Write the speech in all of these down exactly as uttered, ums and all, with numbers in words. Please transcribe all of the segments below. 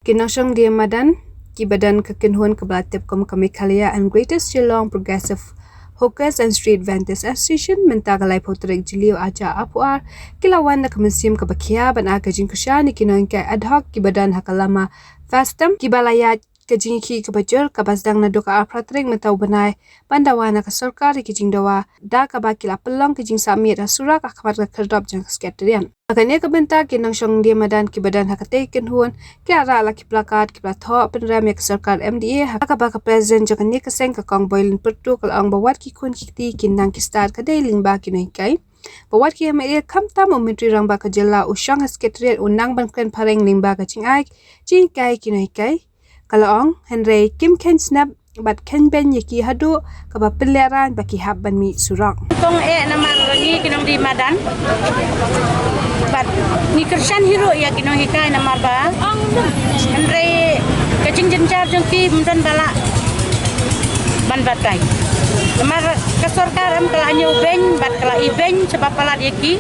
Ki nongshong die madan kiba don ka kynhun kaba la tip kum ka Meghalaya and Greater Shillong Progressive Hawkers and Street Vendors Association mynta ka laiphew tarik Jylliew arhajar arphew ar ki la wan da ka mynsiem kaba khia ban ai ka jingkyrshan ïa ki nonghikai ad hoc kiba don ha ka lama FASTM kiba la ïaid ka jingïakhih kaba jur kaba sdang naduh ka arphew tarik mynta u bnai ban dawa na ka sorkar ïa ki jingdawa da kaba ki la pynlong ka jingsahmiet ha surok ha khmat ka khyrdop jong ka Secretariat. Ha kane ka bynta ki nongshong die madan kiba don ha katei ka kynhun ki la rah la ki placard kiba la thoh pynrem ïa ka sorkar MDA ha kaba ka President jong kane ka seng ka Kong Boilen Pyrtuh ka la ong ba wat ki khun ki kti ki nang ki stad ka dei lyngba ki nonghikai. Ba wat ki MLA khamtam u Myntri Rangbah ka jylla u shong ha Secretariat u nang ban kren phareng lyngba ka jingai jinghikai ki nonghikai. Ka la ong, hynrei kim kheiñ snep bad kheiñ beiñ ïa ki haduh kaba pynlehraiñ ba ki hap ban mih surok. Kong eh namar ngi ki nongdie madan bad ngi kyrshan hi ruh ïa ki nonghikai namar ba hynrei ka jingjynjar jong ki ym don ba lah ban batai. Namar ka sorkar em ka la ñiew beiñ bad ka la i beiñ sha ba palat ïa ki.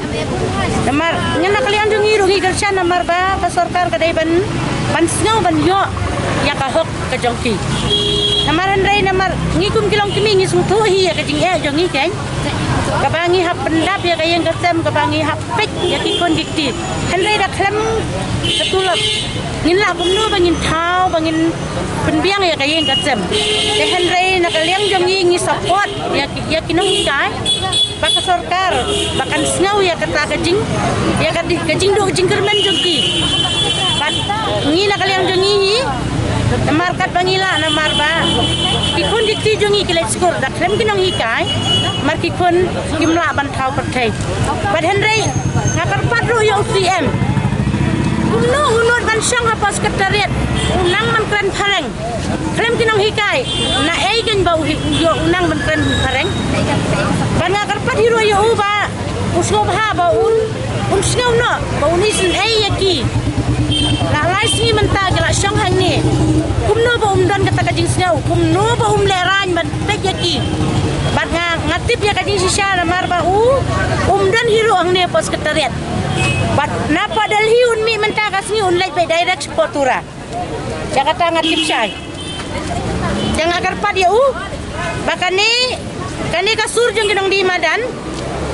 Namar ngi na ka liang jong ngi ruh ngi kyrshan namar ba ka sorkar ka dei ban ban sngew ban ïoh ïa ka hok ka jong ki. Namar hynrei namar ngi kum ki longkmie ngi sngewthuh hi ïa ka jingeh jong ngi keiñ. Kaba ngi hap pyndap ïa ka ïing ka sem kaba ngi hap peit ïa ki khun ki kti. Hynrei da khlem ka tulop ngin lah kumno ba ngin thaw ba ngin pynbiang ïa ka ïing ka sem. Te hynrei na ka liang jong ngi ngi support ïa ki, ïa ki nonghikai. Ba ka sorkar ba kan sngew ïa kata ka jing ïa ka di-, ka jingduh jingkyrmen jong ki. Bad ngi na ka liang jong ngi hi namar katba ngi lah namar ba ki khun ki kti jong ngi ki leit skul da khlem ki nonghikai. Namar ki khun kim lah ban thaw pyrthei. Bad hynrei nga kyrpad ruh ïa u CM kumno u nud ban shong hapoh Secretariat u nang ban kren phareng. Khlem ki nonghikai na ei keiñ ba u hi-, u ïoh u nang ban kren phareng. Bad nga kyrpad hi ruh ïa u ba u sngewbha ba un, un sngew noh ba un isynei ïa ki. La lai sngi mynta ki la shong hangne. Kumno ba um don kata ka jingsngew, kumno ba um lehraiñ ban peit ïa ki. Bad nga, nga tip ïa ka jingshisha namar ba u um don hi ruh hangne hapoh Secretariat. Bad napoh Delhi un mih mynta ka sngi un leit beit direct shapoh Tura. Ïa kata nga tip shai. Te nga kyrpad ïa u ba kane, kane ka sur jong ki nongdie madan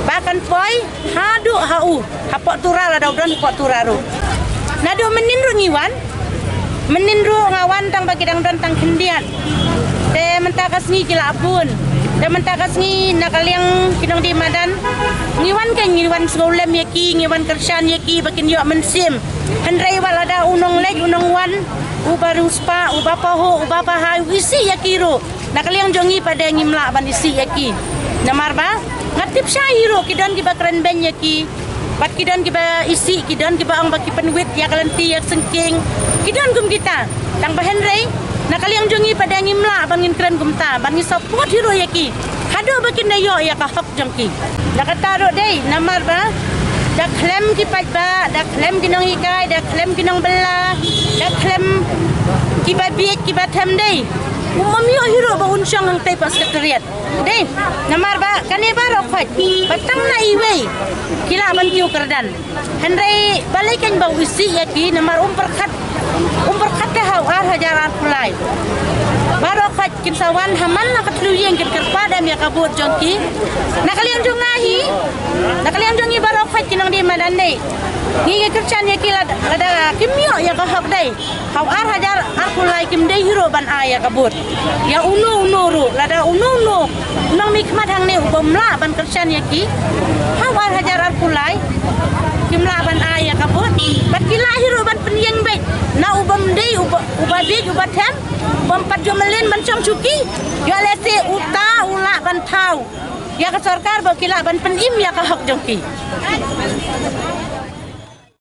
ba kan poi haduh ha u hapoh Tura lada u don hapoh Tura ruh. Naduh mynnin ruh ngi wan, mynnin ruh nga wan tang ba ki dang don tang khyndiat. Te mynta ka sngi ki la bun. Te mynta ka sngi na ka liang ki nongdie madan ngi wan keiñ ngi wan sngewlem ïa ki, ngi wan kyrshan ïa ki ba kin ïoh mynsiem. Hynrei wat lada u nongleit u nongwan, uba riewspah, uba pahuh, uba bahai, u isih ïa ki ruh. Na ka liang jong ngi pat de ngim lah ban isih ïa ki. Namar ba nga tip shai hi ruh ki don kiba kren beiñ ïa ki. Bad ki don kiba isih, ki don kiba ong ba ki pynwit ïa ka lynti ïa ka syngkien. Ki don kum kita. Tang ba hynrei na ka liang jong ngi pat de ngim lah ban ngin kren kumta, ban ngin support hi ruh ïa ki. Haduh ba kin da ïoh ïa ka hok jong ki. Da kata ruh dei namar ba da khlem ki paidbah, da khlem ki nonghikai, da khlem ki nongbylla, da khlem kiba bieit kiba them dei. Um ym ïoh hi ruh ba un shong hangtei hapoh Secretariat. Dei namar ba kane baroh khoit ba tang na iwei ki lah ban kiew kyrdan. Hynrei balei keiñ ba u isih ïa ki namar um pyrkhat, um pyrkhat te ha u ar hajar arphew lai. Baroh khoit kin sa wan ha man la ka tlu ïing kin kyrpad em ïa ka vote jong ki. Na ka liang jong nga hi, na ka liang jong ngi baroh khoit ki nongdie madan dei. Ngi ngi kyrshan ïa ki lada, lada kim ïoh ïa ka hok dei. Ha u ar hajar arphew lai kim dei hi ruh ban ai ïa ka vote ïa uno uno ruh, lada uno uno u nongmihkhmat hangne u bym lah ban kyrshan ïa ki ha u ar hajar arphew lai. Kim lah ban ai ïa ka vote bad ki lah hi ruh ban pynïeng beit na u bym dei, uba, uba bieit uba them, u bym pat ju mlien ban shong shuki. Ïoh lehse uta u lah ban thaw ïa ka sorkar ba ki lah ban pynim ïa ka hok jong ki.